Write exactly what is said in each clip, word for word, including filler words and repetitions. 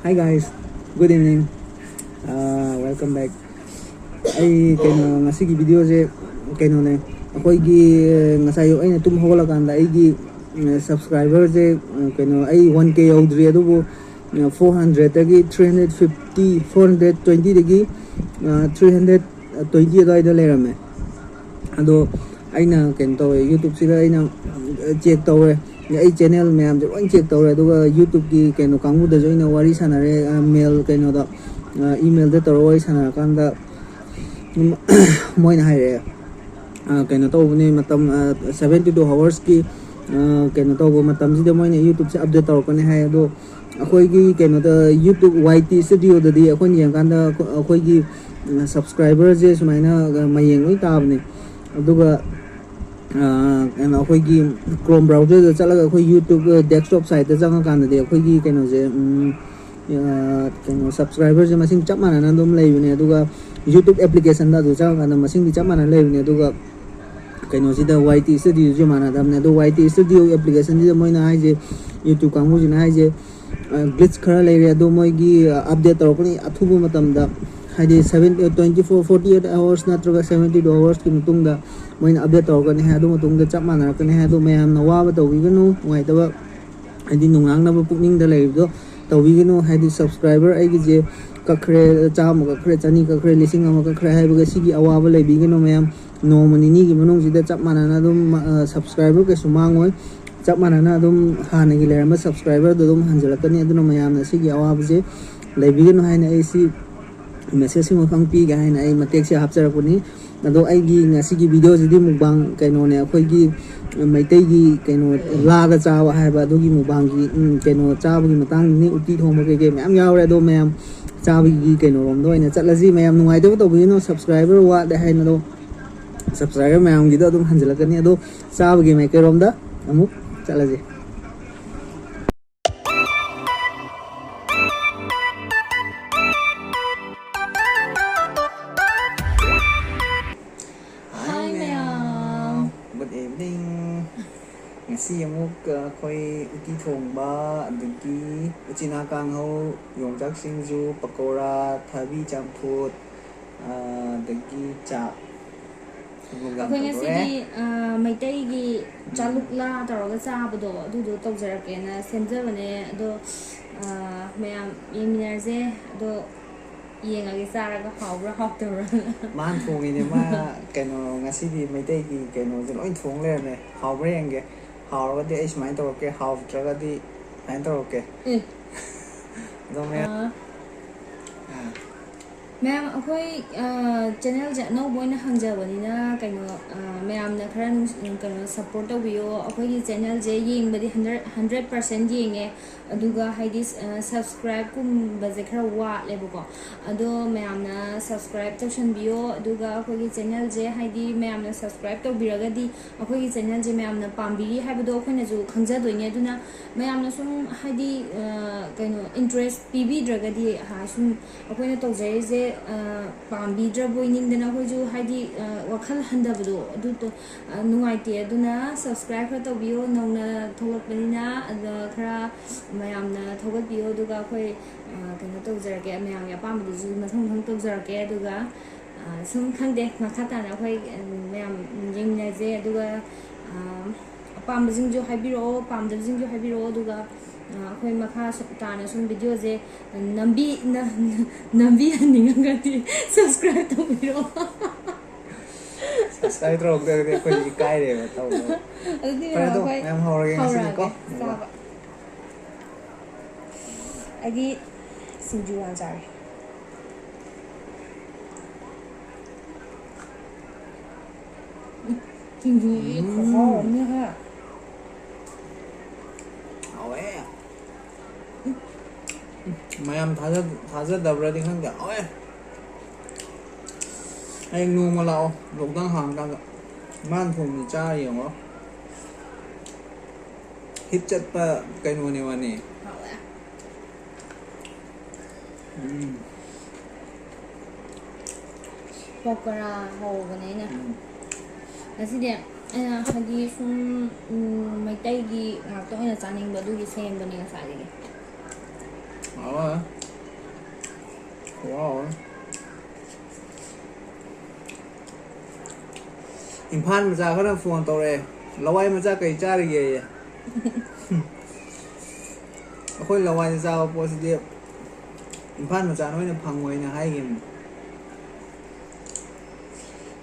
Hi guys, good evening. Uh, welcome back. ꯑꯩ ꯀꯩꯅꯣ, ꯉꯁꯤꯒꯤ ꯚꯤꯗꯤꯑꯣꯁꯦ ꯀꯩꯅꯣꯅꯦ, ꯑꯩꯈꯣꯏꯒꯤ ꯉꯁꯥꯏ ꯑꯌꯨꯛ ꯑꯩꯅ ꯇꯨꯝ ꯍꯧꯒꯠꯂꯀꯥꯟꯗ ꯑꯩꯒꯤ ꯁꯕꯁꯀ꯭ꯔꯥꯏꯕꯔꯁꯦ ꯀꯩꯅꯣ, ꯑꯩ ꯋꯥꯟ ꯀꯦ ꯌꯧꯗ꯭ꯔꯤ, ꯑꯗꯨꯕꯨ ꯐꯣꯔ ꯍꯟꯗ꯭ꯔꯦꯗꯇꯒꯤ three hundred fifty, four hundred ꯇ꯭ꯋꯦꯟꯇꯤꯗꯒꯤ ꯊ꯭ꯔꯤ ꯍꯟꯗ꯭ꯔꯦꯠ ꯇ꯭ꯋꯦꯟꯇꯤ ꯑꯗꯨꯋꯥꯏꯗ ꯂꯩꯔꯝꯃꯦ꯫ ꯑꯗꯣ ꯑꯩꯅ ꯀꯩꯅꯣ ꯇꯧꯋꯦ, ꯌꯨꯇ꯭ꯌꯨꯕꯁꯤꯗ ꯑꯩꯅ ꯆꯦꯛ ꯇꯧꯔꯦ, ꯑꯩ ꯆꯦꯅꯦꯜ ꯃꯌꯥꯝꯁꯦ ꯂꯣꯏ ꯆꯦꯛ ꯇꯧꯔꯦ, ꯑꯗꯨꯒ ꯌꯨꯇ꯭ꯌꯨꯕꯀꯤ ꯀꯩꯅꯣ ꯀꯥꯡꯕꯨꯗꯁꯨ ꯑꯩꯅ ꯋꯥꯔꯤ ꯁꯥꯟꯅꯔꯦ, ꯃꯦꯜ ꯀꯩꯅꯣꯗ, ꯏꯃꯦꯜꯗ ꯇꯧꯔꯒ ꯋꯥꯔꯤ ꯁꯥꯟꯅꯔꯀꯥꯟꯗ ꯃꯣꯏꯅ ꯍꯥꯏꯔꯛꯑꯦ, ꯀꯩꯅꯣ ꯇꯧꯕꯅꯦ, ꯃꯇꯝ ꯁꯚꯦꯟꯇꯤ ꯇꯨ ꯑꯋꯥꯔꯁꯀꯤ ꯀꯩꯅꯣ ꯇꯧꯕ ꯃꯇꯝꯁꯤꯗ ꯃꯣꯏꯅ ꯌꯨꯇ꯭ꯌꯨꯕꯁꯦ ꯑꯞꯗꯦꯠ ꯇꯧꯔꯛꯀꯅꯤ ꯍꯥꯏ꯫ ꯑꯗꯣ ꯑꯩꯈꯣꯏꯒꯤ ꯀꯩꯅꯣꯗ, ꯌꯨꯇ꯭ꯌꯨꯕ ꯋꯥꯏ ꯇꯤ ꯁ꯭ꯇꯨꯗꯤꯑꯣꯗꯗꯤ ꯑꯩꯈꯣꯏꯅ ꯌꯦꯡꯀꯥꯟꯗ ꯑꯩꯈꯣꯏꯒꯤ ꯁꯕꯁꯀ꯭ꯔꯥꯏꯕꯔꯁꯦ ꯁꯨꯃꯥꯏꯅ ꯃꯌꯦꯡ ꯂꯣꯏ ꯇꯥꯕꯅꯦ꯫ ꯑꯗꯨꯒ ꯀꯩꯅꯣ, ꯑꯩꯈꯣꯏꯒꯤ ꯀ꯭ꯔꯣꯝ ꯕ꯭ꯔꯥꯎꯖꯔꯗ ꯆꯠꯂꯒ ꯑꯩꯈꯣꯏ ꯌꯨꯇ꯭ꯌꯨꯕ ꯗꯦꯁꯛꯇꯣꯞ ꯁꯥꯏꯠꯇ ꯆꯪꯉꯀꯥꯟꯗꯗꯤ ꯑꯩꯈꯣꯏꯒꯤ ꯀꯩꯅꯣꯁꯦ, ꯀꯩꯅꯣ, ꯁꯕꯁꯀ꯭ꯔꯥꯏꯕꯔꯁꯦ ꯃꯁꯤꯡ ꯆꯞ ꯃꯥꯟꯅꯅ ꯑꯗꯨꯝ ꯂꯩꯕꯅꯦ꯫ ꯑꯗꯨꯒ ꯌꯨꯇ꯭ꯌꯨꯕ ꯑꯦꯄ꯭ꯂꯤꯀꯦꯁꯟꯗ ꯑꯗꯨ ꯆꯪꯉꯀꯥꯟꯗ ꯃꯁꯤꯡꯗꯤ ꯆꯞ ꯃꯥꯟꯅꯅ ꯂꯩꯕꯅꯦ꯫ ꯑꯗꯨꯒ ꯀꯩꯅꯣꯁꯤꯗ, ꯋꯥꯏ ꯇꯤ ꯁ꯭ꯇꯨꯗꯤꯑꯣꯁꯨ ꯃꯥꯟꯅꯗꯕꯅꯦ꯫ ꯑꯗꯣ ꯋꯥꯏ ꯇꯤ ꯁ꯭ꯇꯨꯗꯤꯑꯣ ꯑꯦꯄ꯭ꯂꯤꯀꯦꯁꯟꯁꯤꯗ ꯃꯣꯏꯅ ꯍꯥꯏꯁꯦ, ꯌꯨꯇ꯭ꯌꯨꯕ ꯀꯥꯡꯕꯨꯁꯤꯅ ꯍꯥꯏꯁꯦ, ꯒ꯭ꯂꯤꯆ ꯈꯔ ꯂꯩꯔꯦ, ꯑꯗꯣ ꯃꯣꯏꯒꯤ ꯑꯞꯗꯦꯠ ꯇꯧꯔꯛꯀꯅꯤ ꯑꯊꯨꯕ ꯃꯇꯝꯗ, ꯍꯥꯏꯗꯤ seven, twenty four, forty eight hours ꯅꯠꯇ꯭ꯔꯒ ꯁꯚꯦꯟꯇꯤ ꯇꯨ ꯑꯋꯥꯔꯁꯀꯤ ꯃꯇꯨꯡꯗ ꯃꯣꯏꯅ ꯑꯞꯗꯦꯠ ꯇꯧꯔꯛꯀꯅꯤ ꯍꯥꯏ꯫ ꯑꯗꯨ ꯃꯇꯨꯡꯗ ꯆꯞ ꯃꯥꯟꯅꯔꯛꯀꯅꯤ ꯍꯥꯏ꯫ ꯑꯗꯣ ꯃꯌꯥꯝꯅ ꯋꯥꯕ ꯇꯧꯕꯤꯒꯅꯨ, ꯅꯨꯡꯉꯥꯏꯇꯕ, ꯍꯥꯏꯗꯤ ꯅꯨꯡꯅꯥꯡꯅꯕ ꯄꯨꯛꯅꯤꯡꯗ ꯂꯩꯔꯤꯕꯗꯣ ꯇꯧꯕꯤꯒꯅꯨ꯫ ꯍꯥꯏꯗꯤ ꯁꯕꯁꯀ꯭ꯔꯥꯏꯕꯔ ꯑꯩꯒꯤꯁꯦ ꯀꯛꯈ꯭ꯔꯦ, ꯆꯥꯝꯃ ꯀꯛꯈ꯭ꯔꯦ, ꯆꯅꯤ ꯀꯛꯈ꯭ꯔꯦ, ꯂꯤꯁꯤꯡ ꯑꯃ ꯀꯛꯈ꯭ꯔꯦ ꯍꯥꯏꯕꯒ ꯁꯤꯒꯤ ꯑꯋꯥꯕ ꯂꯩꯕꯤꯒꯅꯨ ꯃꯌꯥꯝ꯫ ꯅꯣꯡꯃ ꯅꯤꯅꯤꯒꯤ ꯃꯅꯨꯡꯁꯤꯗ ꯆꯞ ꯃꯥꯟꯅꯅ ꯑꯗꯨꯝ, ꯑ, ꯁꯕꯁꯀ꯭ꯔꯥꯏꯕꯔ ꯀꯩꯁꯨ ꯃꯥꯡꯉꯣꯏ꯫ ꯆꯞ ꯃꯥꯟꯅꯅ ꯑꯗꯨꯝ ꯍꯥꯟꯅꯒꯤ ꯂꯩꯔꯝꯕ ꯁꯕꯁꯀ꯭ꯔꯥꯏꯕꯔꯗꯣ ꯑꯗꯨꯝ ꯍꯟꯖꯤꯜꯂꯛꯀꯅꯤ꯫ ꯑꯗꯨꯅ ꯃꯌꯥꯝꯅ ꯁꯤꯒꯤ ꯑꯋꯥꯕꯁꯦ ꯂꯩꯕꯤꯒꯅꯨ ꯍꯥꯏꯅ ꯑꯩ ꯁꯤ ꯃꯦꯁꯦꯖ ꯁꯤꯃꯈꯪ ꯄꯤꯒꯦ ꯍꯥꯏꯅ ꯑꯩ ꯃꯇꯦꯛꯁꯦ ꯍꯥꯞꯆꯔꯛꯄꯅꯤ꯫ ꯑꯗꯣ ꯑꯩꯒꯤ ꯉꯁꯤꯒꯤ ꯚꯤꯗꯤꯑꯣꯁꯤꯗꯤ ꯃꯨꯛꯕꯥꯡ ꯀꯩꯅꯣꯅꯦ, ꯑꯩꯈꯣꯏꯒꯤ ꯃꯩꯇꯩꯒꯤ ꯀꯩꯅꯣ, ꯂꯥꯗ ꯆꯥꯕ ꯍꯥꯏꯕ ꯑꯗꯨꯒꯤ ꯃꯨꯛꯕꯥꯡꯒꯤ, ꯎꯝ, ꯀꯩꯅꯣ ꯆꯥꯕꯒꯤ ꯃꯇꯥꯡꯗꯅꯤ꯫ ꯎꯇꯤ ꯊꯣꯡꯕ ꯀꯩꯀꯩ ꯃꯌꯥꯝ ꯌꯥꯎꯔꯦ꯫ ꯑꯗꯣ ꯃꯌꯥꯝ ꯆꯥꯕꯒꯤ ꯀꯩꯅꯣꯔꯣꯝꯗ ꯑꯣꯏꯅ ꯆꯠꯂꯁꯤ꯫ ꯃꯌꯥꯝ ꯅꯨꯡꯉꯥꯏꯇꯕ ꯇꯧꯕꯤꯒꯅꯨ, ꯁꯕꯁꯀ꯭ꯔꯥꯏꯕꯔ ꯋꯥꯠꯂꯦ ꯍꯥꯏꯅ꯫ ꯑꯗꯣ ꯁꯕꯁꯀ꯭ꯔꯥꯏꯕꯔ ꯃꯌꯥꯝꯒꯤꯗꯣ ꯑꯗꯨꯝ ꯍꯟꯖꯤꯜꯂꯛꯀꯅꯤ꯫ ꯑꯗꯣ ꯆꯥꯕꯒꯤ ꯃꯥꯏꯀꯩꯔꯣꯝꯗ ꯑꯃꯨꯛ ꯆꯠꯂꯁꯤ꯫ Hi ꯃꯌꯥꯝ꯫ Good evening. ꯉꯁꯤ ꯑꯃꯨꯛ, ꯑ, ꯑꯩꯈꯣꯏ ꯎꯇꯤ ꯊꯣꯡꯕ, ꯑꯗꯒꯤ ꯎꯆꯤꯅꯥ ꯀꯥꯡꯍꯧ, ꯌꯣꯡꯆꯥꯛ ꯁꯤꯡꯖꯨ, ꯄꯀꯧꯔꯥ, ꯊꯕꯤ ꯆꯝꯐꯨꯠ, ꯑꯗꯒꯤ ꯆꯥꯛ꯫ ꯑꯗꯨꯒ ꯑꯩꯈꯣꯏ ꯇꯧꯗꯣꯔꯦ꯫ ꯉꯁꯤꯗꯤ, ꯑ, ꯃꯩꯇꯩꯒꯤ ꯎꯝ꯫ ꯆꯥꯂꯨꯛꯂꯥ ꯇꯧꯔꯒ ꯆꯥꯕꯗꯣ, ꯑꯗꯨꯗꯣ ꯇꯧꯖꯔꯛꯀꯦꯅ ꯁꯦꯝꯖꯕꯅꯦ꯫ ꯑꯗꯣ, ꯑ, ꯃꯌꯥꯝ ꯌꯦꯡꯃꯤꯟꯅꯔꯁꯦ꯫ ꯑꯗꯣ ꯌꯦꯡꯉꯒꯦ, ꯆꯥꯔꯒ ꯍꯥꯎꯕ꯭ꯔꯥ ꯍꯥꯎꯇꯕ꯭ꯔꯥ꯫ ꯃꯥꯅ ꯊꯣꯡꯉꯤꯅꯦ꯫ ꯃꯥ ꯀꯩꯅꯣ, ꯉꯁꯤꯗꯤ ꯃꯩꯇꯩꯒꯤ ꯀꯩꯅꯣꯁꯦ ꯂꯣꯏ ꯊꯣꯡ ꯂꯩꯔꯝꯃꯦ꯫ ꯍꯥꯎꯕ꯭ꯔꯥ ꯌꯦꯡꯒꯦ꯫ ꯍꯥꯎꯔꯒꯗꯤ ꯑꯩ ꯁꯨꯃꯥꯏꯅ ꯇꯧꯔꯛꯀꯦ, ꯍꯥꯎꯇ꯭ꯔꯒꯗꯤ ꯁꯨꯃꯥꯏꯅ ꯇꯧꯔꯛꯀꯦ꯫ ꯑꯦ꯫ ꯑꯗꯣ ꯃꯌꯥꯝ ꯑꯥ꯫ ꯑꯥ꯫ ꯃꯌꯥꯝ, ꯑꯩꯈꯣꯏ, ꯑ, ꯆꯦꯅꯦꯜꯁꯦ ꯑꯅꯧꯕ ꯑꯣꯏꯅ ꯍꯥꯡꯖꯕꯅꯤꯅ, ꯀꯩꯅꯣ, ꯑ, ꯃꯌꯥꯝꯅ ꯈꯔ ꯅꯨꯡꯁꯤ-, ꯀꯩꯅꯣ, ꯁꯞꯄꯣꯔꯠ ꯇꯧꯕꯤꯌꯣ꯫ ꯑꯩꯈꯣꯏꯒꯤ ꯆꯦꯅꯦꯜꯁꯦ ꯌꯦꯡꯕꯗꯤ ꯍꯟꯗ꯭ꯔꯦꯠ, ꯍꯟꯗ꯭ꯔꯦꯠ ꯄꯥꯔꯁꯦꯟ ꯌꯦꯡꯉꯦ, ꯑꯗꯨꯒ ꯍꯥꯏꯗꯤ, ꯑ, ꯁꯕꯁꯀ꯭ꯔꯥꯏꯕꯀꯨꯝꯕꯁꯦ ꯈꯔ ꯋꯥꯠꯂꯦꯕꯀꯣ꯫ ꯑꯗꯣ ꯃꯌꯥꯝꯅ ꯁꯕꯁꯀ꯭ꯔꯥꯏꯕ ꯇꯧꯁꯟꯕꯤꯌꯣ, ꯑꯗꯨꯒ ꯑꯩꯈꯣꯏꯒꯤ ꯆꯦꯅꯦꯜꯁꯦ ꯍꯥꯏꯗꯤ ꯃꯌꯥꯝꯅ ꯁꯕꯁꯀ꯭ꯔꯥꯏꯕ ꯇꯧꯕꯤꯔꯒꯗꯤ ꯑꯩꯈꯣꯏꯒꯤ ꯆꯦꯅꯦꯜꯁꯦ ꯃꯌꯥꯝꯅ ꯄꯥꯝꯕꯤꯔꯤ ꯍꯥꯏꯕꯗꯣ ꯑꯩꯈꯣꯏꯅꯁꯨ ꯈꯪꯖꯗꯣꯏꯅꯦ꯫ ꯑꯗꯨꯅ ꯃꯌꯥꯝꯅ ꯁꯨꯝ ꯍꯥꯏꯗꯤ, ꯑ, ꯀꯩꯅꯣ, ꯏꯟꯇꯔꯦꯁ ꯄꯤꯕꯤꯗ꯭ꯔꯒꯗꯤ, ꯑ, ꯁꯨꯝ ꯑꯩꯈꯣꯏꯅ ꯇꯧꯖꯔꯤꯁꯦ, ꯑ, ꯄꯥꯝꯕꯤꯗ꯭ꯔꯕꯣꯏ ꯅꯤꯡꯗꯅ ꯑꯩꯈꯣꯏꯁꯨ ꯍꯥꯏꯗꯤ, ꯑ, ꯋꯥꯈꯜ ꯍꯟꯊꯕꯗꯣ ꯑꯗꯨ ꯇꯣ-, ꯑ, ꯅꯨꯡꯉꯥꯏꯇꯦ꯫ ꯑꯗꯨꯅ ꯁꯕꯁꯀ꯭ꯔꯥꯏꯕ ꯈꯔ ꯇꯧꯕꯤꯌꯣ, ꯅꯧꯅ ꯊꯣꯛꯂꯛꯄꯅꯤꯅ, ꯑꯗ ꯈꯔ ꯃꯌꯥꯝꯅ ꯊꯧꯒꯠꯄꯤꯌꯣ, ꯑꯗꯨꯒ ꯑꯩꯈꯣꯏ, ꯑ, ꯀꯩꯅꯣ ꯇꯧꯖꯔꯛꯀꯦ, ꯃꯌꯥꯝꯒꯤ ꯑꯄꯥꯝꯕꯗꯨꯁꯨ ꯃꯊꯪ ꯃꯊꯪ ꯇꯧꯖꯔꯛꯀꯦ꯫ ꯑꯗꯨꯒ, ꯑ, ꯁꯨꯝ ꯈꯪꯗꯦ, ꯃꯈꯥ ꯇꯥꯅ ꯑꯩꯈꯣꯏ, ꯑ, ꯃꯌꯥꯝ ꯌꯦꯡꯃꯤꯟꯅꯁꯦ꯫ ꯑꯗꯨꯒ, ꯑ, ꯑꯄꯥꯝꯕꯁꯤꯡꯁꯨ ꯍꯥꯏꯕꯤꯔꯛꯑꯣ, ꯄꯥꯝꯗꯕꯁꯤꯡꯁꯨ ꯍꯥꯏꯕꯤꯔꯛꯑꯣ꯫ ꯑꯗꯨꯒ, ꯑ, ꯑꯩꯈꯣꯏ ꯃꯈꯥ ꯁꯨꯝ ꯇꯥꯅ ꯁꯨꯝ ꯚꯤꯗꯤꯑꯣꯁꯦ ꯅꯝꯕꯤ-, ꯅ-, ꯅ-, ꯅꯝꯕꯤꯍꯟꯅꯤꯡꯉꯒꯗꯤ ꯁꯕꯁꯀ꯭ꯔꯥꯏꯕ ꯇꯧꯕꯤꯔꯛꯑꯣ꯫ ꯁꯕꯁꯀ꯭ꯔꯥꯏꯕ ꯇꯧꯔꯛꯇ꯭ꯔꯒꯗꯤ ꯑꯩꯈꯣꯏ ꯏꯀꯥꯏꯔꯦꯕ ꯇꯧꯕꯗꯣ꯫ ꯑꯗꯨꯗꯤ ꯐꯔꯦ, ꯑꯗꯣ ꯍꯣꯏ, ꯃꯌꯥꯝ ꯍꯧꯔꯒꯦ ꯉꯁꯤꯗꯤꯀꯣ꯫ ꯍꯧꯔꯛꯑꯒꯦ ꯆꯥꯕ꯫ ꯑꯩꯗꯤ ꯁꯤꯡꯖꯨ ꯍꯥꯟꯅ ꯆꯥꯒꯦ꯫ ꯎꯝ, ꯁꯤꯡꯖꯨꯁꯤ ꯎꯝ꯫ ꯈꯨꯍꯥꯎ ꯑꯃꯅꯦꯍꯦ꯫ ꯍꯥꯎꯋꯦ꯫ ꯎꯝ꯫ ꯃꯌꯥꯝ ꯊꯥꯖ-, ꯊꯥꯖꯗꯕ꯭ꯔꯗꯤ ꯈꯪꯗꯦ, ꯍꯥꯎꯋꯦ꯫ ꯍꯌꯦꯡ ꯅꯣꯡꯃ ꯂꯥꯛꯑꯣ, ꯂꯣꯛꯗꯥꯎꯟ ꯍꯥꯡꯉꯀꯥꯟꯗ꯫ ꯃꯥꯅ ꯊꯣꯡꯕꯗꯣ ꯆꯥꯔ ꯌꯦꯡꯉꯣ꯫ ꯍꯤꯠ ꯆꯠꯄ ꯀꯩꯅꯣꯅꯦ ꯃꯥꯅꯦ꯫ ꯍꯥꯎꯋꯦ꯫ ꯎꯝ꯫ ꯄꯀꯣꯔꯥ ꯍꯧꯕꯅꯦ ꯑꯩꯅ꯫ ꯎꯝ꯫ ꯉꯁꯤꯗꯤ ꯑꯩꯅ ꯍꯥꯏꯗꯤ ꯁꯨꯝ, ꯎꯝ, ꯃꯩꯇꯩꯒꯤ ꯉꯥꯛꯇ ꯑꯣꯏꯅ ꯆꯥꯅꯤꯡꯕ ꯑꯗꯨꯒꯤ ꯁꯦꯝꯕꯅꯦ ꯉꯁꯥꯏꯗꯒꯤ꯫ ꯍꯥꯎꯋꯦ꯫ ꯋꯥꯎ꯫ ꯏꯝꯐꯥꯜ ꯃꯆꯥ ꯈꯔ ꯐꯣꯟ ꯇꯧꯔꯛꯑꯦ, "ꯂꯋꯥꯏ ꯃꯆꯥ ꯀꯩ ꯆꯥꯔꯤꯒꯦꯌꯦ?" ꯑꯩꯈꯣꯏ ꯂꯋꯥꯏꯗ ꯆꯥꯕ ꯄꯣꯠꯁꯤꯗꯤ ꯏꯝꯐꯥꯜ ꯃꯆꯥꯅ ꯑꯣꯏꯅ ꯐꯪꯉꯣꯏꯅ ꯍꯥꯏꯈꯤꯕꯅꯤ꯫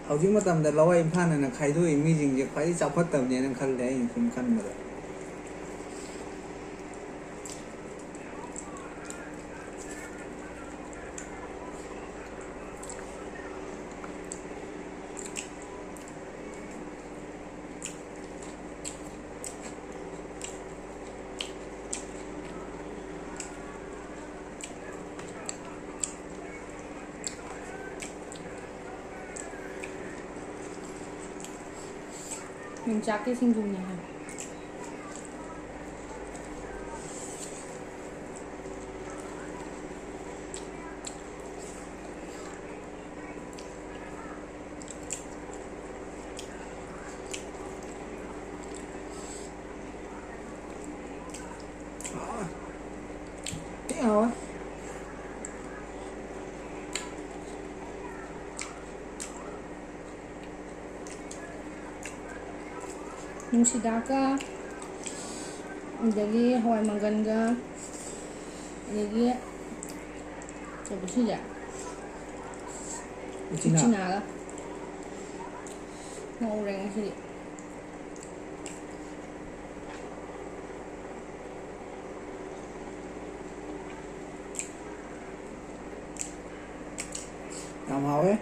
ꯍꯧꯖꯤꯛ ꯃꯇꯝꯗ ꯂꯋꯥꯏ ꯏꯝꯐꯥꯜ ꯍꯥꯏꯅ ꯈꯥꯏꯗꯣꯛꯏ ꯃꯤꯁꯤꯡꯁꯦ ꯈ꯭ꯋꯥꯏꯗꯒꯤ ꯆꯥꯎꯈꯠꯇꯕꯅꯦꯅ ꯈꯜꯂꯦ, ꯑꯩꯅ ꯁꯨꯝ ꯈꯟꯕꯗ꯫ ꯌꯣꯡꯆꯥꯛꯀꯤ ꯁꯤꯡꯖꯨꯅꯦ ꯍꯥꯏ꯫ ꯊꯤ ꯍꯥꯎꯋꯦ꯫ ꯅꯨꯡꯁꯤꯗꯥꯛꯀ, ꯑꯗꯒꯤ ꯍꯋꯥꯏ ꯃꯪꯒꯟꯒ, ꯑꯗꯒꯤ ꯀꯩꯅꯣ ꯁꯤꯁꯦ, ꯎꯆꯤꯅꯥ꯫ ꯎꯆꯤꯅꯥꯒ ꯉꯧꯔꯦ ꯉꯁꯤꯗꯤ꯫ ꯌꯥꯝ ꯍꯥꯎꯋꯦ꯫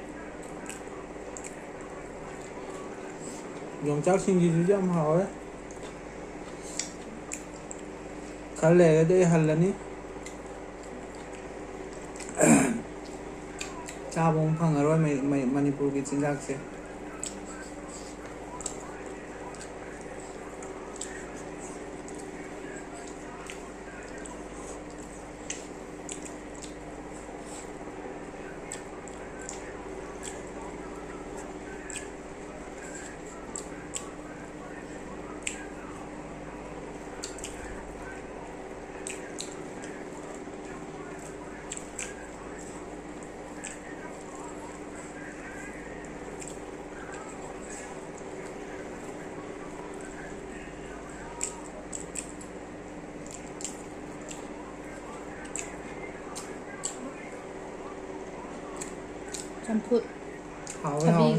ꯌꯣꯡꯆꯥꯛ ꯁꯤꯡꯖꯨꯁꯤꯁꯨ ꯌꯥꯝ ꯍꯥꯎꯋꯦ꯫ ꯈꯔ ꯂꯩꯔꯒꯗꯤ ꯑꯩ ꯍꯜꯂꯅꯤ꯫ ꯆꯥꯕ ꯑꯃꯨꯛ ꯐꯪꯉꯔꯣꯏ ꯃꯩ-, ꯃꯩ-, ꯃꯅꯤꯄꯨꯔꯒꯤ ꯆꯤꯟꯖꯥꯛꯁꯦ꯫ ꯆꯝꯐꯨꯠ ꯍꯥꯎꯋꯦ ꯊꯕꯤ꯫ ꯍꯥꯎꯋꯦ꯫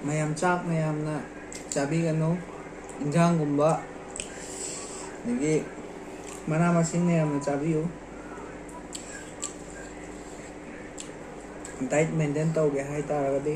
ꯃꯌꯥꯝ ꯆꯥꯛ ꯃꯌꯥꯝꯅ ꯆꯥꯕꯤꯒꯅꯨ꯫ ꯏꯟꯖꯥꯡꯒꯨꯝꯕ ꯑꯗꯒꯤ ꯃꯅꯥ ꯃꯁꯤꯡ ꯃꯌꯥꯝꯅ ꯆꯥꯕꯤꯌꯨ꯫ ꯗꯥꯏꯠ ꯃꯦꯟꯇꯦꯟ ꯇꯧꯒꯦ ꯍꯥꯏꯇꯥꯔꯒꯗꯤ꯫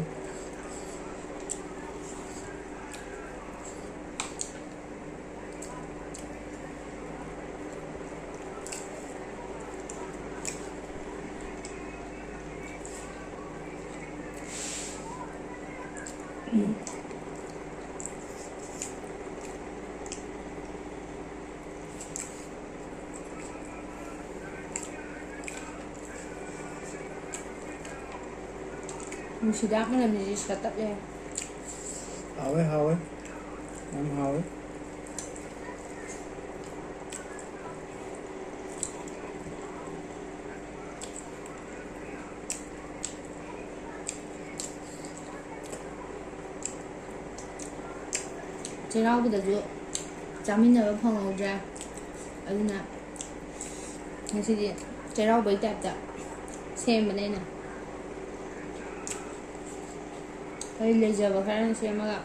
ꯅꯨꯡꯁꯤꯗꯥꯛ ꯃꯅꯝꯁꯤꯗꯤ ꯁꯠꯇꯠꯂꯦ꯫ ꯍꯥꯎꯋꯦ ꯍꯥꯎꯋꯦ꯫ ꯌꯥꯝ ꯍꯥꯎꯋꯦ꯫ ꯆꯩꯔꯥꯎꯕꯗꯁꯨ ꯆꯥꯃꯤꯟꯅꯕ ꯐꯪꯍꯧꯗ꯭ꯔꯦ꯫ ꯑꯗꯨꯅ ꯉꯁꯤꯗꯤ ꯆꯩꯔꯥꯎꯕꯩ ꯇꯥꯏꯞꯇ ꯁꯦꯝꯕꯅꯦ ꯑꯩꯅ꯫ ꯑꯩ ꯂꯩꯖꯕ ꯈꯔꯅ ꯁꯦꯝꯃꯒ꯫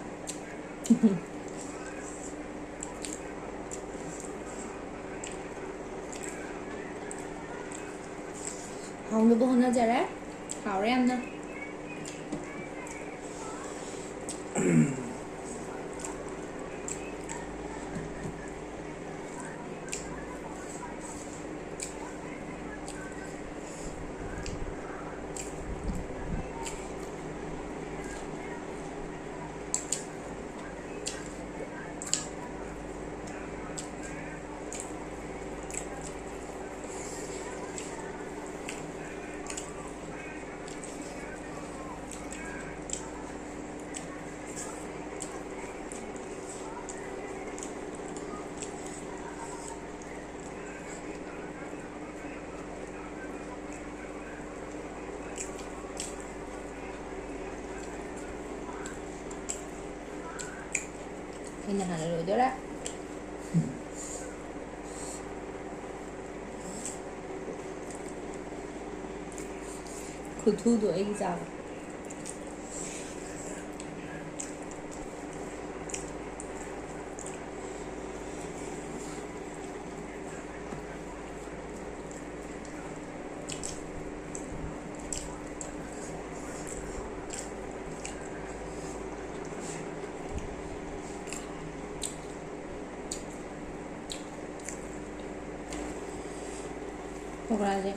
ꯍꯥꯎꯅꯕ ꯍꯣꯠꯅꯖꯔꯦ꯫ ꯍꯥꯎꯔꯦ ꯌꯥꯝꯅ꯫ ꯑꯩꯅ ꯍꯥꯟꯅ ꯂꯣꯏꯗꯣꯔꯦ꯫ ꯈꯨꯊꯨꯗꯣ ꯑꯩꯒꯤ ꯆꯥꯕ꯫ ꯄꯀꯣꯔꯥꯁꯦ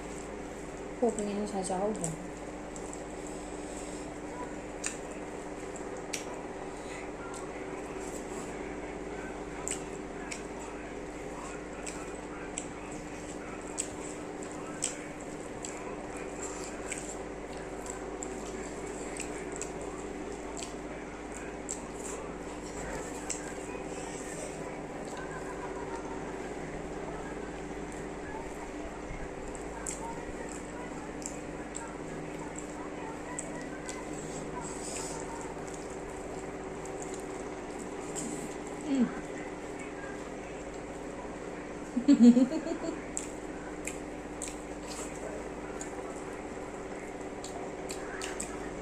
ꯄꯣꯛꯄꯅꯦ ꯉꯁꯥꯏ ꯆꯥꯍꯧꯗ꯭ꯔꯦ꯫ ꯎꯝ꯫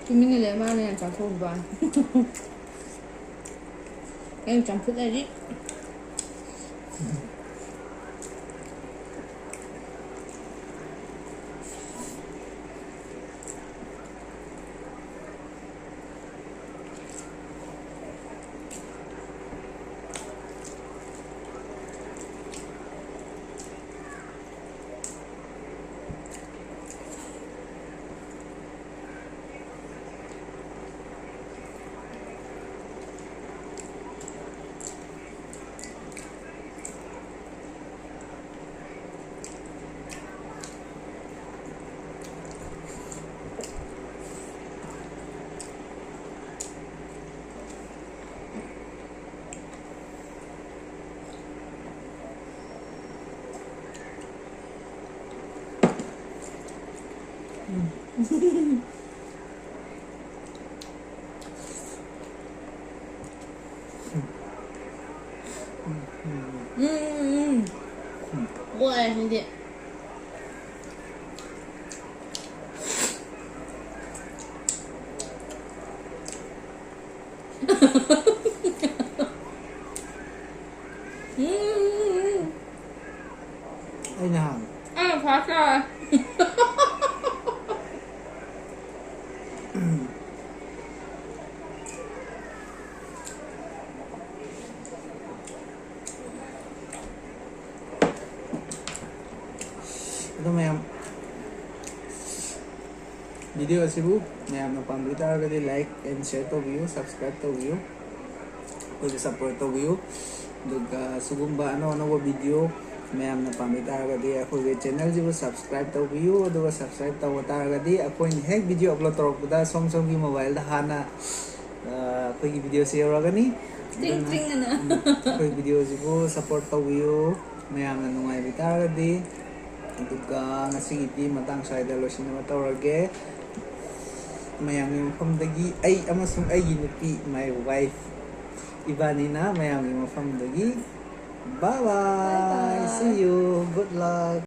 ꯇꯨꯃꯤꯟꯅ ꯂꯩ, ꯃꯥꯅ ꯌꯥꯝ ꯆꯥꯊꯣꯛꯈꯤꯕ ꯋꯥꯅꯤ꯫ ꯑꯩꯅ ꯆꯝꯐꯨꯠ ꯍꯥꯏꯗꯤ꯫ ꯑꯩꯅ ꯍꯥꯟꯅ꯫ ꯑꯩꯅ ꯐꯥꯔꯁ ꯇꯥꯔꯦ꯫ ꯑꯗꯣ ꯃꯌꯥꯝ, video ꯑꯁꯤꯕꯨ ꯃꯌꯥꯝꯅ ꯄꯥꯝꯕꯤ ꯇꯥꯔꯒꯗꯤ like and share ꯇꯧꯕꯤꯌꯨ, subscribe ꯇꯧꯕꯤꯌꯨ, ꯑꯩꯈꯣꯏꯕꯨ support ꯇꯧꯕꯤꯌꯨ꯫ ꯑꯗꯨꯒ ꯁꯤꯒꯨꯝꯕ ꯑꯅꯧ ꯑꯅꯧꯕ video ꯃꯌꯥꯝꯅ ꯄꯥꯝꯕꯤ ꯇꯥꯔꯒꯗꯤ ꯑꯩꯈꯣꯏꯒꯤ channelꯁꯤꯕꯨ subscribe ꯇꯧꯕꯤꯌꯨ꯫ ꯑꯗꯨꯒ subscribe ꯇꯧꯕ ꯇꯥꯔꯒꯗꯤ ꯑꯩꯈꯣꯏꯅ ꯍꯦꯛ video upload ꯇꯧꯔꯛꯄꯗ ꯁꯣꯝ ꯁꯣꯝꯒꯤ mobileꯗ ꯍꯥꯟꯅ, ꯑ, ꯑꯩꯈꯣꯏꯒꯤ videoꯁꯤ ꯌꯧꯔꯛꯀꯅꯤ꯫ ꯇ꯭ꯔꯤꯡ ꯑꯗꯨꯅ, ꯇ꯭ꯔꯤꯡ ꯑꯅ꯫ ꯎꯝ, ꯑꯩꯈꯣꯏ videoꯁꯤꯕꯨ support ꯇꯧꯕꯤꯌꯨ꯫ ꯃꯌꯥꯝꯅ ꯅꯨꯡꯉꯥꯏꯕꯤ ꯇꯥꯔꯒꯗꯤ꯫ ꯑꯗꯨꯒ ꯉꯁꯤꯒꯤꯗꯤ ꯃꯇꯥꯡ ꯁ꯭ꯋꯥꯏꯗ ꯂꯣꯏꯁꯤꯟꯅꯕ ꯇꯧꯔꯒꯦ꯫ ꯃꯌꯥꯝꯒꯤ ꯃꯐꯝꯗꯒꯤ ꯑꯩ ꯑꯃꯁꯨꯡ ꯑꯩꯒꯤ ꯅꯨꯄꯤ, my wife, ꯏꯕꯥꯅꯤꯅ ꯃꯌꯥꯝꯒꯤ ꯃꯐꯝꯗꯒꯤ bye bye, Bye bye. See you, good luck꯫